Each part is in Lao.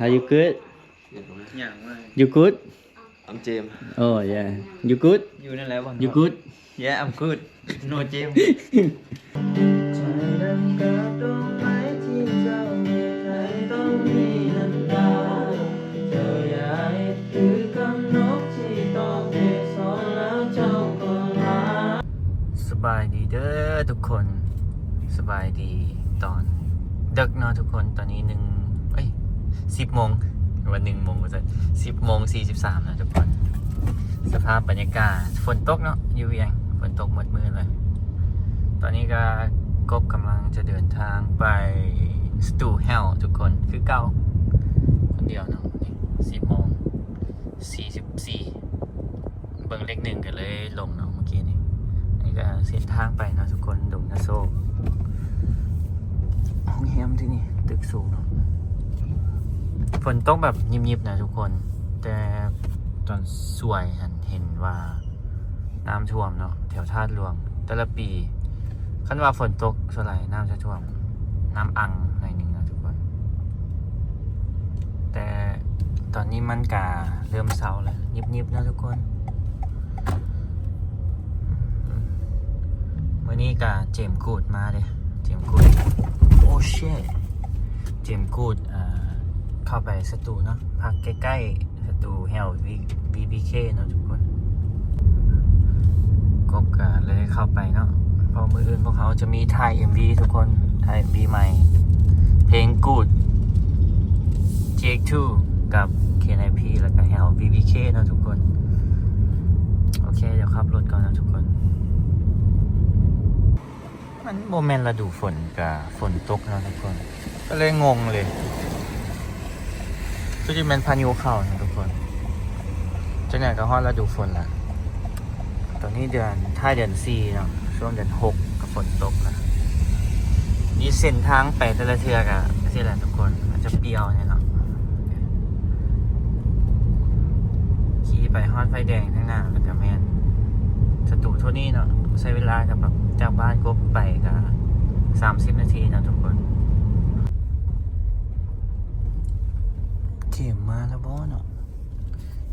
Are you good? ຫຍັງວະ? You good? I'm James. Oh yeah. You good? ຢູ່ນັ້ນແຫຼະ You good? Yeah, I'm good. No James. ສະບາຍດີເດີທຸກຄົນ ສະບາຍດີຕອນເດິກເນາະທຸກຄົນ. ຕອນນີ້ໜຶ່ງ ເອີຍ ສິບໂມງ ວ່າໜຶ່ງໂມງວ່າຊັ້ນ ສິບໂມງສີ່ສິບສາມແລ້ວທຸກຄົນ. ສະພາບບັນຍາກາດຝົນຕົກເນາະ ຢູ່ວຽງ ຝົນຕົກໝົດມື້ເລີຍ. ຕອນນີ້ກໍກົບກຳລັງຈະເດີນທາງໄປສະຕູແຮວທຸກຄົນ ຄືເກົ່າ ຄົນດຽວເນາະ. ນີ້ ສິບໂມງສີ່ສິບສີ່ ເບິ່ງເລກໜຶ່ງກໍເລີຍຫຼົງເນາະເມື່ອກີ້ນີ້. ນີ້ກໍເສັ້ນທາງໄປເນາະທຸກຄົນ ດົງນາໂຊກ ໂຮງແຮມທີ່ນີ້ ຕຶກສູງເນາະ. ຝົນຕົກແບບຍິບໆນະທຸກຄົນ ແຕ່ຕອນສວຍຫັ້ນເຫັນວ່ານ້ຳຖ້ວມເນາະ ແຖວທາດຫຼວງ. ແຕ່ລະປີຄັນວ່າຝົນຕົກສ່ວນຫຼາຍນ້ຳຈະຖ້ວມ ນ້ຳອັ່ງໜ້ອຍໜຶ່ງເນາະທຸກຄົນ. ແຕ່ຕອນນີ້ມັນກະເລີ່ມເຊົາແລ້ວ ຍິບໆເນາະທຸກຄົນ. ມື້ນີ້ກະເຈມກູດມາເດ້ ເຈມກູດ ໂອ້ເຊດ ເຈມກູດ ເອີ ເຂົ້າໄປສະຕູເນາະ ພັກໃກ້ໆ ສະຕູແຮວ ວີ ວີບີເຄ ເນາະທຸກຄົນ. ກົບກະເລີຍເຂົ້າໄປເນາະ ເພາະມື້ອື່ນພວກເຮົາຈະມີຖ່າຍເອັມວີທຸກຄົນ ຖ່າຍເອັມວີໃໝ່ ເພງກູດ ເທກທູ ກັບເຄນໄອພີ ແລ້ວກະແຮວ ວີບີເຄ ເນາະທຸກຄົນ. ໂອເຄ ດຽວຂັບລົດກ່ອນເນາະທຸກຄົນ. ມັນບໍ່ແມ່ນລະດູຝົນ ກະຝົນຕົກເນາະທຸກຄົນ ກໍເລີຍງົງເລີຍ ຄືຊິແມ່ນພາຍຸເຂົ້າເນາະທຸກຄົນ. ຈັ່ງໃດກໍຮອດລະດູຝົນລະ ຕອນນີ້ເດືອນ ທ້າຍເດືອນສີ່ເນາະ ຊ່ວງເດືອນຫົກກໍຝົນຕົກລະ. ນີ້ເສັ້ນທາງໄປແຕ່ລະເທື່ອກໍຈັ່ງຊີ້ແຫຼະທຸກຄົນ ອາດຈະປ່ຽວແດ່ເນາະ. ຂີ່ໄປຮອດໄຟແດງທາງໜ້າແລ້ວກໍແມ່ນສະຕູໂທນີ້ເນາະ ໃຊ້ເວລາກັບແບບຈາກບ້ານກົບໄປກໍສາມສິບນາທີເນາະທຸກຄົນ. ເຈມມາແລ້ວບໍ່ເນາະ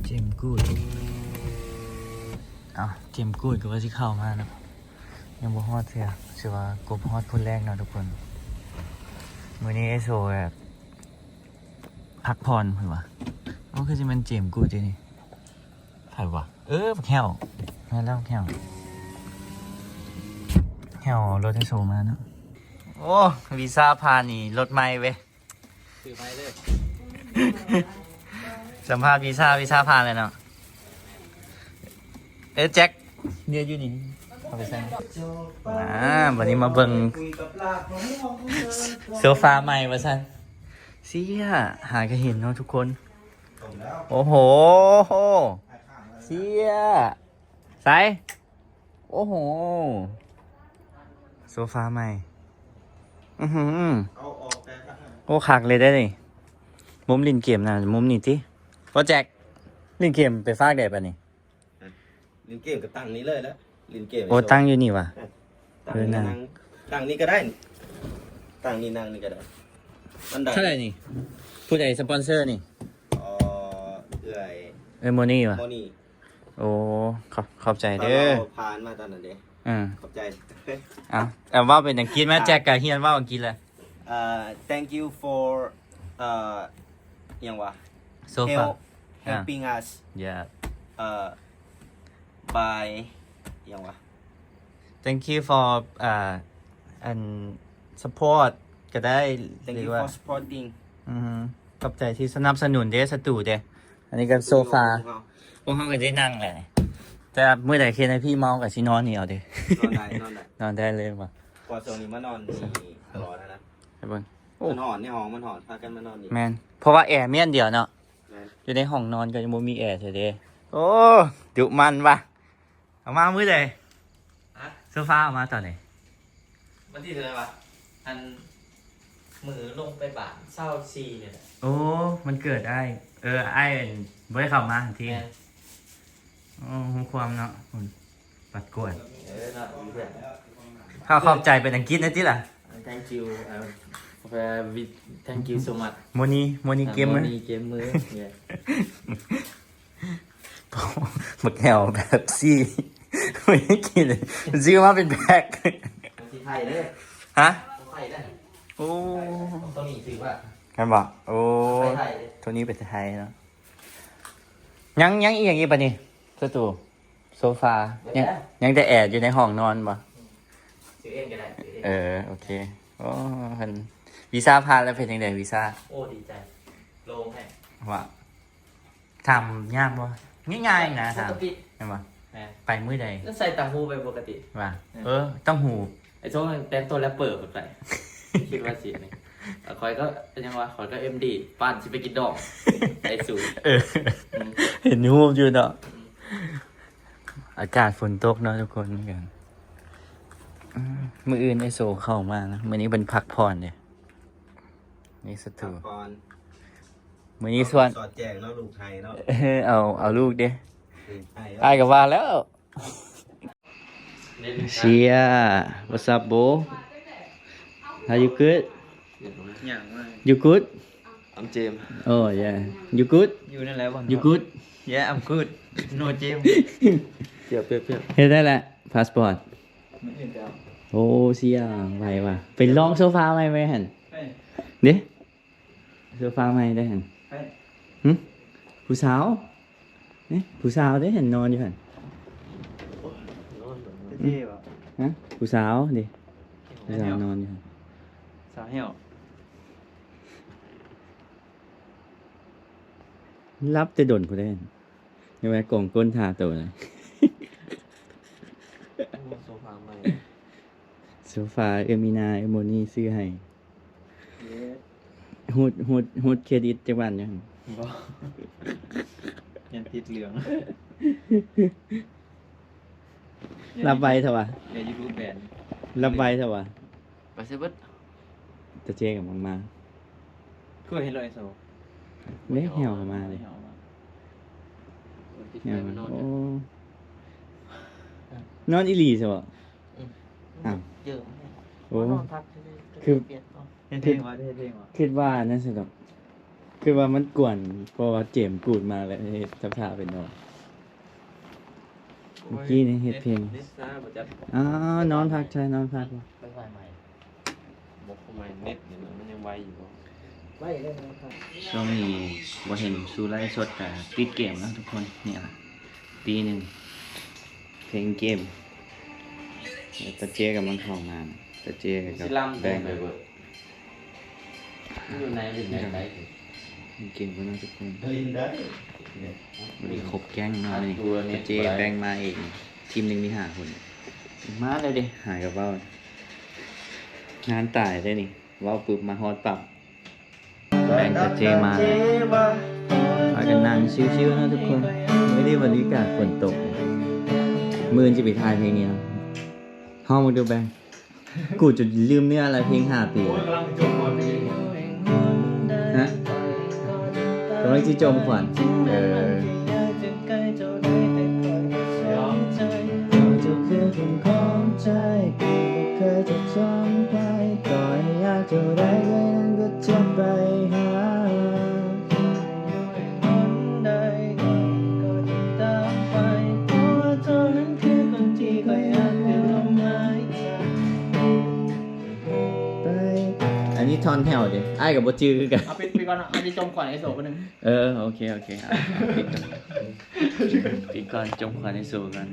ເຈມກູດ ເອົ້າ ເຈມກູດກໍວ່າຊິເຂົ້າມາເນາະ ຍັງບໍ່ຮອດເທື່ອ ຊື່ວ່າກົບຮອດຜູ້ແລກເນາະທຸກຄົນ. ມື້ນີ້ໄອ້ໂຊແບບ ພັກຜ່ອນເພິ່ນວ່າ. ໂອ້ ຄືຊິແມ່ນເຈມກູດຢູ່ນີ້ ໃຜວະ? ເອີ ບັກແຫ້ວ ແມ່ນແລ້ວ ບັກແຫ້ວ ແຫ້ວເອົາລົດໃຫ້ໂຊມາເນາະ. ໂອ້ ວີຊາຜ່ານນີ້ລົດໃໝ່ເວີຍ ຊື້ໃໝ່ເລີຍ. ສຳພາດວີຊາ ວີຊາຜ່ານແລ້ວເນາະ. ເອີ ແຈັກ ເນຍຢູ່ນີ້ ເອົາໄປໃສ່. ອ່າ ບັດນີ້ມາເບິ່ງໂຊຟາໃໝ່ວ່າຊັ້ນ. ເຊຍ ຫາກໍເຫັນເນາະທຸກຄົນ. ໂອ້ໂຫ ເຊຍ ໃສ ໂອ້ໂຫ ໂຊຟາໃໝ່. ອື້ຫື ໂອ້ ຄັກເລີຍເດ້ນີ້ ມຸມຫຼິ້ນເກມນະ ມຸມນີ້ຕິ. ໂອ້ ແຈັກ ຫຼິ້ນເກມໄປຟາກໃດບາດນີ້? ຫຼິ້ນເກມກໍຕັ້ງນີ້ເລີຍແຫຼະ ຫຼິ້ນເກມ. ໂອ້ ຕັ້ງຢູ່ນີ້ຫວາ? ເອີ ເອີ ຕັ້ງນີ້ ນັ່ງ ນັ່ງ ຕັ້ງນີ້ກໍໄດ້ ຕັ້ງນີ້ ນັ່ງນີ້ກໍໄດ້. ມັນໄດ້ ເທົ່າໃດນີ້? ຜູ້ໃດສະປອນເຊີນີ້? ເອີ ເອື້ອຍ ເອື້ອຍໂມນີຫວາ? ໂມນີ. ໂອ້ ຂອບ ຂອບໃຈເດີ ຕອນເຮົາຜ່ານມາຕອນນັ້ນເດ້. ເອີ ຂອບໃຈ. ເອົາ ເອົາເວົ້າເປັນອັງກິດມາ ແຈັກກໍຮຽນເວົ້າອັງກິດແລ້ວ. Uh, thank you for, uh, ຫຍັງວະ? So far. Help, ອ່າ helping us. Yeah. Uh, by ຫຍັງວະ? Thank you for, uh, and support ກໍໄດ້. Thank you for supporting. ອື ຂອບໃຈທີ່ສະໜັບສະໜູນເດ້ ສະຕູເດ້. ອັນນີ້ກໍໂຊຟາ ພວກເຮົາກໍໄດ້ນັ່ງແຫຼະ ແຕ່ມື້ໃດເຄນໃຫ້ພີ່ເມົາກໍຊິນອນນີ້ເອົາເດ້. ນອນໄດ້ ນອນໄດ້ ນອນໄດ້ເລີຍວ່າ ເພາະວ່າຊ່ວງນີ້ມານອນນີ້ຕະຫຼອດຫັ້ນນະ. ໃຫ້ເບິ່ງ ໂອ້ ມັນຮ້ອນໃນຫ້ອງ ມັນຮ້ອນ ພາກັນມານອນນີ້. ແມ່ນ ເພາະວ່າແອມີອັນດຽວເນາະ. ແມ່ນ ຢູ່ໃນຫ້ອງນອນກໍຍັງບໍ່ມີແອແທ້ເດ້. ໂອ້ ດຸໝັ່ນວ່າ ເອົາມາມື້ໃດ? ຮະ? ໂຊຟາເອົາມາຕອນໃດ? ວັນທີເທົ່າໃດວະ? ອັນ ມື້ລົງໄປບ້ານ ຊາວສີ່ນີ້ແຫຼະ. ໂອ້ ວັນເກີດອ້າຍ. ເອີ ອ້າຍ ອັນ ບໍ່ໄດ້ເຂົ້າມາຫັ້ນຕິ. ແມ່ນ. ໂອ້ ຮູ້ຄວາມເນາະ ບັດກວດ. ເອີ ເນາະ ເພື່ອນ. ເຮົາຂອບໃຈເປັນອັງກິດແດ່ຕິລະ? Thank you, uh, Uh, we, thank you so much. ມື້ນີ້ ມື້ນີ້ເກມມື້ ມື້ນີ້ເກມມື້ yeah. ບັກແຫ້ວແປັບຊີ ບໍ່ໄດ້ກິນເລີຍ ຊື້ມາເປັນແພັກ ຂອງທີ່ໄທເດ້ ຮະ ຂອງໄທເດ້ ໂອ້ ຂອງໂຕນີ້ຊື້ວ່າ ແມ່ນບໍ່? ໂອ້ ຂອງໄທເດ້ ໂຕນີ້ເປັນໄທເນາະ ຍັງ ຍັງອີ່ຫຍັງອີກບາດນີ້ ສະຕູ? ໂຊຟາ ຍັງ ຍັງແຕ່ແອຢູ່ໃນຫ້ອງນອນບໍ່? ຊື້ເອງກໍໄດ້ ຊື້ເອງ ເອີ ໂອເຄ ໂອ້ ເພິ່ນ ວີຊາຜ່ານແລ້ວເປັນຈັ່ງໃດວີຊາ? ໂອ້ ດີໃຈ ໂລ່ງແຮງ ວ່າ ຖາມຍາກບໍ່? ງ່າຍໆນະ ປົກກະຕິ ຖາມ ແມ່ນບໍ່? ແມ່ນ ໄປມື້ໃດ? ແລ້ວໃສ່ຕ່າງຫູໄປປົກກະຕິ ວ່າ ເອີ ເອີ ຕ່າງຫູ ໄອ້ໂຊແຕ່ງໂຕແຣັບເປີເພິ່ນໄປ ຄິດວ່າຊິນີ້ ຂ້ອຍກໍຍັງວ່າ ຂ້ອຍກໍເອັມດີ ປານຊິໄປກິນດອງ ໄອ້ສູ ເອີ ອືມ ເຫັນຮູບຢູ່ເນາະ ອືມ ອາກາດຝົນຕົກເນາະທຸກຄົນ ຄືກັນ ອືມ ມື້ອື່ນໄອ້ໂຊເຂົ້າມານະ ມື້ນີ້ເພິ່ນພັກຜ່ອນເດ້ ນີ້ສະຕູ ພັກຜ່ອນ ມື້ນີ້ຊວນ ສອດແຈ້ງເນາະ ລູກໄທເນາະ ເອີ ເອົາ ເອົາລູກເດ້ ລູກໄທເນາະ ອ້າຍກໍວ່າແລ້ວ Sia, what's up, bro? Are you good? ຫຍັງວະ You good? I'm James. Oh, yeah. You good? ຢູ່ນັ້ນແຫຼະ You good? Yeah, I'm good. No James. ເປັບໆໆ ເຮັດໄດ້ແລ້ວ ພາສປອດ ມື້ອື່ນໄປເອົາ ໂອ້ ເຊຍ ໄວວ່ະ ໄປລອງໂຊຟາໃໝ່ໄວ້ຫັ້ນ ໄປ ເດ້ ໂຊຟາໃໝ່ໄດ້ຫັ້ນ ໄປ ຫຶ ຜູ້ສາວ ເດ້ ຜູ້ສາວເດ້ຫັ້ນ ນອນຢູ່ຫັ້ນ ເທ່ບໍ່ ຫະ ຜູ້ສາວເດ້ ຜູ້ສາວນອນຢູ່ຫັ້ນ ສາວແຫ້ວ ຫຼັບແຕ່ດົນພຸ້ນເດ້ ຍັງວ່າກອງກົ້ນທ່າໂຕນະ ໂອ້ ໂຊຟາໃໝ່ ໂຊຟາເອື້ອຍມີນາ ເອື້ອຍໂມນີຊື້ໃຫ້ ເອີ ຮູດ ຮູດ ຮູດເຄຣດິດຈັກບາດຍັງ ບໍ່ ຍັງຕິດເຫຼືອງ ຫຼັບໄວແທ້ຫວາ ເອີ ຢູ່ຮູບແບນ ຫຼັບໄວແທ້ຫວາ ໄປໃສເບິດ ຕາເຈ້ກັບມັນມາ ຄືເຫັນລົດໄອ້ໂຊ ເດ້ ແຮ່ວເຂົ້າມາເດ້ ແຮ່ວເຂົ້າມາ ແຮ່ວມາ ໂອ້ ນອນອີ່ຫຼີຊະບໍ? ອືມ ອ້າວ ເຈີ ໂອ້ ນອນພັກຊື່ໆ ຄື ເຮັດເພງຫວາ ເຮັດເພງຫວາ ຄິດວ່ານັ້ນຊັ້ນດອກ ຄິດວ່າມັນກວນ ເພາະວ່າເຈມກູດມາແລ້ວເຮັດທຳທ່າເປັນນອນ ເມື່ອກີ້ນີ້ເຮັດເພງ ເນັດຊ້າບໍ່ຈັກ ອ້າວ ນອນພັກໃສ ນອນພັກ ໄວໄຟໃໝ່ ບໍ່ ຂອງໃໝ່ເນັດນີ້ມັນຍັງໄວຢູ່ບໍ່? ໄວເລີຍນະຄັບ ຊ່ວງນີ້ບໍ່ເຫັນສູ່ໄລຟ໌ສົດ ກະຕິດເກມເນາະທຸກຄົນ ນີ້ລະ ປີໜຶ່ງ ເພງເກມ ຕາເຈ້ກຳລັງເຂົ້າມາ ຕາເຈ້ກັບແບງ ຢູ່ໃນ ຢູ່ໃນ ເກມເນາະທຸກຄົນ ເອີ ຫຼິ້ນໄດ້ ມື້ນີ້ຄົບແກ້ງເນາະ ມື້ນີ້ ຕາເຈ້ແບ່ງມາເອງ ທີມໜຶ່ງມີຫ້າຄົນ ມາແລ້ວເດ້ ຫາກະເວົ້າ ງານຕາຍເດ້ນີ້ ເວົ້າປຶບມາຮອດປັບ ແບ່ງຕາເຈ້ມາ ພາກັນນັ່ງຊິວໆເນາະທຸກຄົນ ມື້ນີ້ບັນຍາກາດຝົນຕົກ ມື້ອື່ນຊິໄປຖ່າຍເພງນີ້ເນາະ ຮ້ອງເບິ່ງດູແບ່ງ ກູຈົນລືມເນື້ອແລ້ວ ເພງຫ້າປີ ໂອ້ຍ ກຳລັງຊິຈົມຂວັນ ຮະ ກຳລັງຊິຈົມຂວັນ ເອີ ອັນນີ້ທ່ອນແຖວເດ້ ອ້າຍກໍບໍ່ຈື່ຄືກັນ ເອົາ ປິດ ປິດກ່ອນເນາະ ອັນນີ້ຈົມຂວັນໄອ້ໂສຜູ້ໜຶ່ງ ເອີ ໂອເຄ ໂອເຄ ເອົາ ປິດກ່ອນ ປິດກ່ອນ ຈົມຂວັນໄອ້ໂສກ່ອນ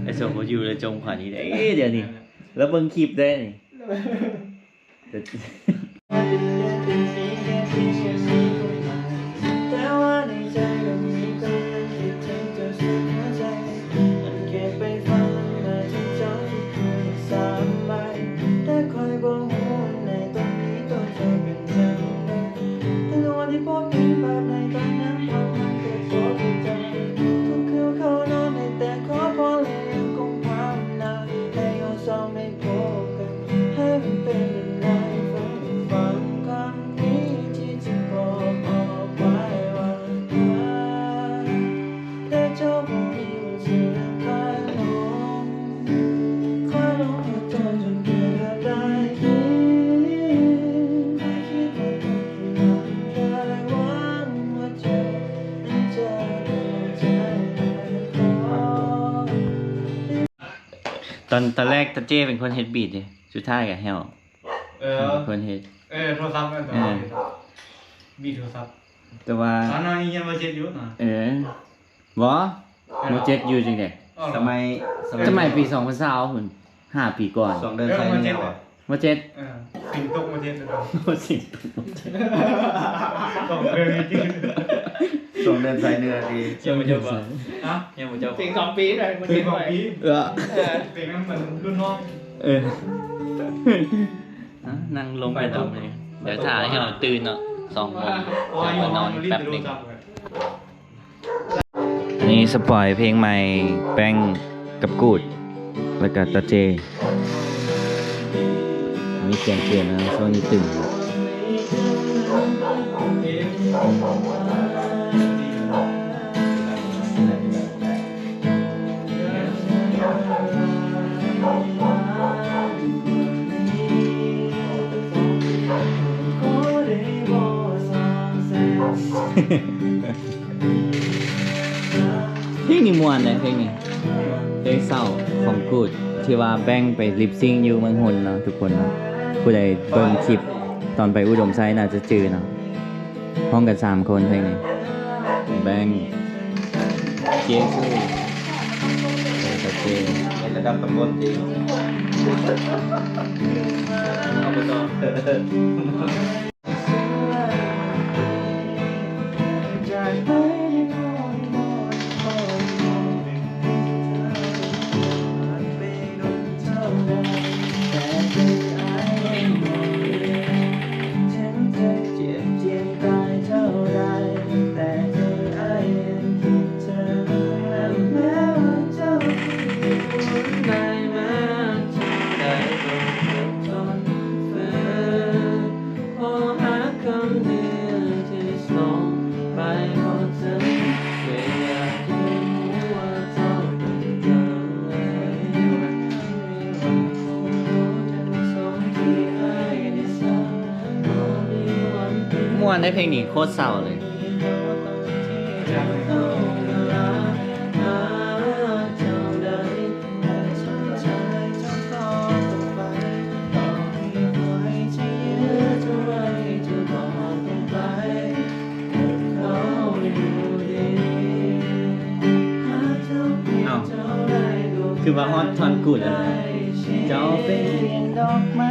ໄອ້ໂສບໍ່ຢູ່ແລ້ວ ຈົມຂວັນອີກ ເອີ ດຽວນີ້ ແລ້ວເບິ່ງຄລິບໄດ້ນີ້. ຕອນແລກຕາເຈ້ເປັນຄົນເຮັດບີດເດ້ ສຸດທ້າຍກໍແຫ້ວ ເອີ ເປັນຄົນເຮັດ ເອີ ໂທລະສັບນັ້ນ ເອີ ບີດໂທລະສັບ ແຕ່ວ່າ ຕອນນັ້ນຍັງຮຽນບໍ່ເສັດຢູ່ນະ ເອີ ບໍ່ ເອີ ບໍ່ເຈັດຢູ່ຈັ່ງໃດ ອໍ ສະໄໝ ສະໄໝ ສະໄໝປີສອງພັນຊາວພຸ້ນ ຫ້າປີກ່ອນ ສອງເດືອນໃສ່ເນື້ອບໍ່ ບໍ່ເຈັດ ເອີ ເປັນຕົກບໍ່ເຈັດ ບໍ່ເຈັດ ສອງເດືອນໃສ່ເນື້ອຕິ ຍັງບໍ່ຈົບບໍ່ ຮະ ຍັງບໍ່ຈົບບໍ່ ເປັນສອງປີໄດ້ບໍ່ເຈັດ ເປັນສອງປີ ເອີ ເອີ ເປັນນຳເປັນລຸ້ນນ້ອງ ເອີ ອະ ນັ່ງລົມໄປຕໍ່ ດຽວຖ້າໃຫ້ເຮົາຕື່ນເນາະ ສອງໂມງ ແລ້ວກໍນອນແປັບໜຶ່ງ. ອັນນີ້ສະປອຍເພງໃໝ່ແປ້ງກັບກູດ ແລ້ວກະຕາເຈ ມີສຽງເຕືອນນະ ຊ່ວງນີ້ຕື່ນ. ເພງນີ້ມ່ວນເດ້ ເພງນີ້ ເພງເສົ້າຂອງກູດ ທີ່ວ່າແບັງໄປລິບຊິງຢູ່ເມືອງຫົນເນາະ ທຸກຄົນເນາະ ຜູ້ໃດເບິ່ງຄລິບຕອນໄປອຸດົມໄຊໜ້າຈະຈື່ເນາະ. ຮ້ອງກັນສາມຄົນເພງນີ້ ແບັງ ເຈຊູ ແລ້ວກໍເຈ ໃນລະດັບຕຳບົນຕິ ອອບະຕ. ມ່ວນເດ້ ເພງນີ້ໂຄດເສົ້າເລີຍ. ເອົ້າ ຄືວ່າຮອດທ່ອນກູດແລ້ວ ເຈົ້າເປັນດອກໄມ້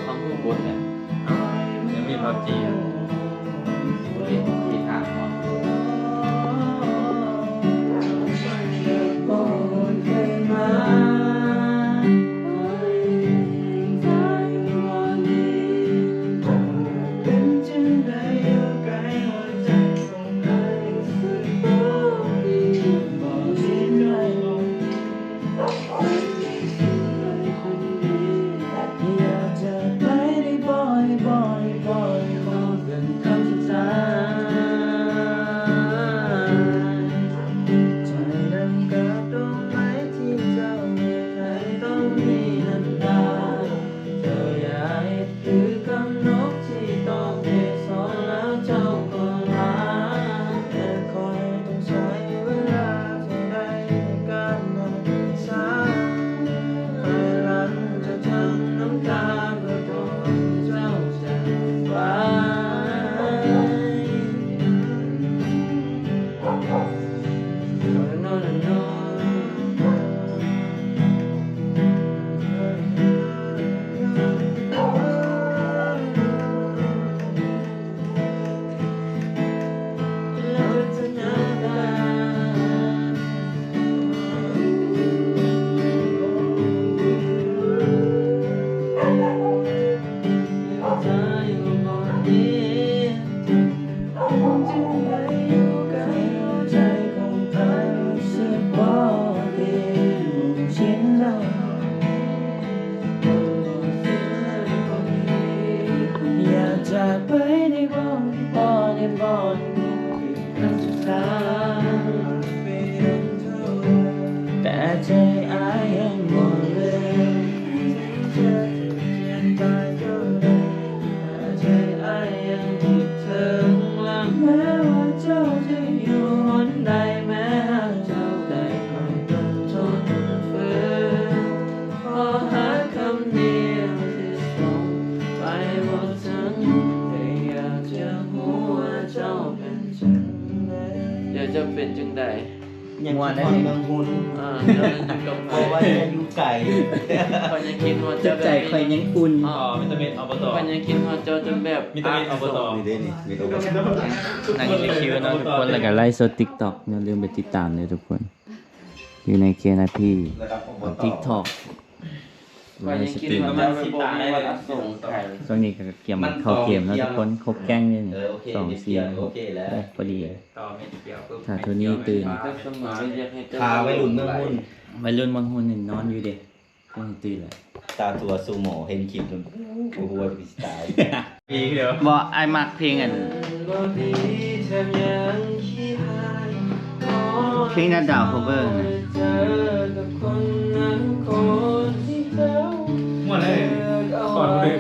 ຄວາມຮູ້ບົດແຫຼະ ຍັງມີພັບຈີນ ເລດທີ່ທາງເນາະ. ຢາກຈະໄປໄດ້ບໍ່ ໄດ້ບໍ່ ໄດ້ບໍ່ ໄດ້ບໍ່? ຢາກເຈົ້າເປັນຈັ່ງໃດ? ຢາກຈະຮອດເມືອງຮຸນ ອ່າ ເຈົ້ານັ້ນຢູ່ກັບໃຜ? ເພາະວ່າຈະຢູ່ໄກ ຂ້ອຍຍັງຄິດຮອດເຈົ້າແບບ ໃຈຂ້ອຍຍັງອຸ່ນ ອໍ ວິຕາມິນ ອບຕ ຂ້ອຍຍັງຄິດຮອດເຈົ້າຈົນແບບ ວິຕາມິນ ອບຕ ນີ້ເດ້ນີ້ ມີໂອບຕ ນັ່ງຊິວເນາະທຸກຄົນ ແລ້ວກໍໄລຟ໌ສົດຕິກຕັອກ ຢ່າລືມໄປຕິດຕາມເດີທຸກຄົນ ຢູ່ໃນເຄນອາພີ ລະດັບອບຕ ຕິກຕັອກ ຂ້ອຍຍັງຄິດວ່າມັນບໍ່ມີວັນອະສົງໄຂ ຊ່ວງນີ້ກໍກຽມເຂົ້າເກມເນາະທຸກຄົນ ຄົບແກ້ງນີ້ ເອີ ໂອເຄ ສອງ ສີ່ ຫົກ ໂອເຄແລ້ວ ພໍດີ ຕໍ່ເມັດຂຽວປຶບ ຖ້າໂທນີ້ຕື່ນ ກໍສະເໝີຢາກໃຫ້ເຈົ້າ ພາໄວລຸ້ນເມືອງຮຸນ ໄວລຸ້ນເມືອງຮຸນນີ້ນອນຢູ່ເດ້ ຕ້ອງຕື່ນແຫຼະ ຕາຕົວສູ່ໝໍ ເຫັນຄລິບນັ້ນ ໂອ້ໂຫ ຊິຕາຍ ອີກແລ້ວ ບໍ່ ອ້າຍມັກເພງອັນ ເພງນັດດາວ cover ນະ ມ່ວນເລີຍ ກ່ອນເລີຍ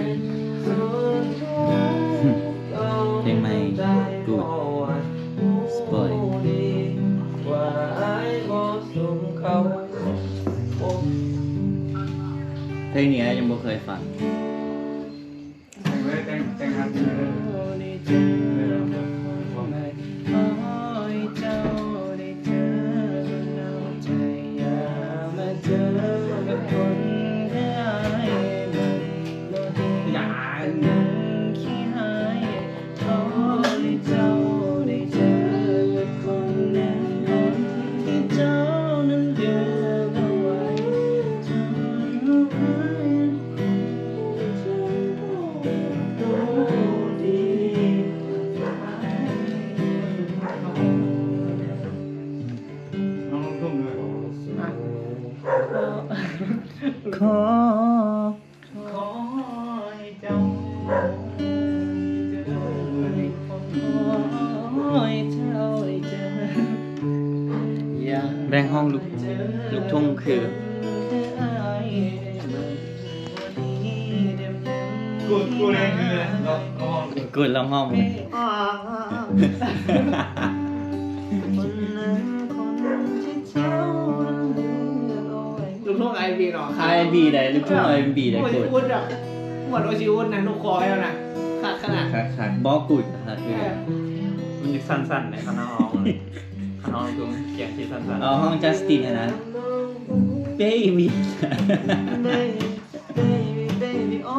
ເພງໃໝ່ Good Boy ເພງນີ້ອ້າຍຍັງບໍ່ເຄີຍຟັງ. ແບ່ງຮ້ອງລູກ ລູກທົ່ງຄື Good Good ລອງຮ້ອງເບິ່ງ ລູກທົ່ງ R&B ເນາະ R&B ໄດ້ ລູກທົ່ງ R&B ໄດ້ Good ອຸດດອກ ໝວດໂອຊິອຸດນະ ລູກຄໍແລ້ວນະ ຄັກຂະໜາດ ຄັກໆ ບໍ່ Good ຄັກເລີຍ ມັນຊິສັ້ນໆ ໃນຂະນະຮ້ອງ ຂະນະຮ້ອງຄືສຽງຊິສັ້ນໆ ເອົາຮ້ອງ Justin ຫັ້ນນະ Baby Baby Baby ໂອ້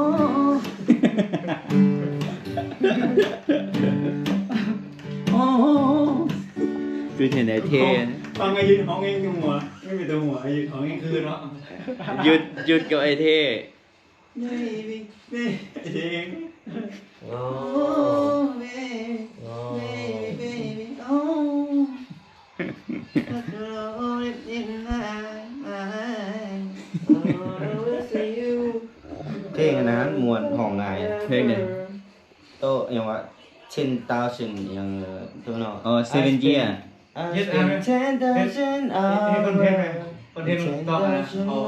ໂອ້ ຄືເຫັນໄອ້ເທ່ ຟັງໄອ້ຢຸດຮ້ອງເອງຢູ່ຫົວ ໄມ່ມີແຕ່ຫົວ ໄອ້ຢຸດຮ້ອງເອງຄືເນາະ ຢຸດ ຢຸດກັບໄອ້ເທ່ Baby Baby ໄອ້ເທ່ເອງ Oh Baby Baby Baby Oh ເພງອັນນັ້ນມ່ວນ ຮ້ອງງ່າຍ ເພງໃດ? ໂຕ ຫຍັງວະ ten thousand ຫຍັງ ໂຕເນາະ ອໍ Seven Year ເຮັດອັນນັ້ນ ເຮັດ ເຮັດຄອນເທັນໄວ້ ຄອນເທັນຕອນນັ້ນນະ ເຮົາ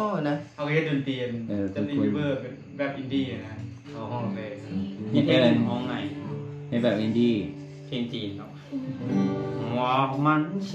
ເຮົາເຮັດດົນຕີອັນ ເອີ Justin Bieber ເປັນແບບອິນດີ້ນະ ເຮົາຮ້ອງແບບ ເຮັດເອີ ຮ້ອງງ່າຍ ເຮັດແບບອິນດີ້ ເພງຈີນເນາະ 我们心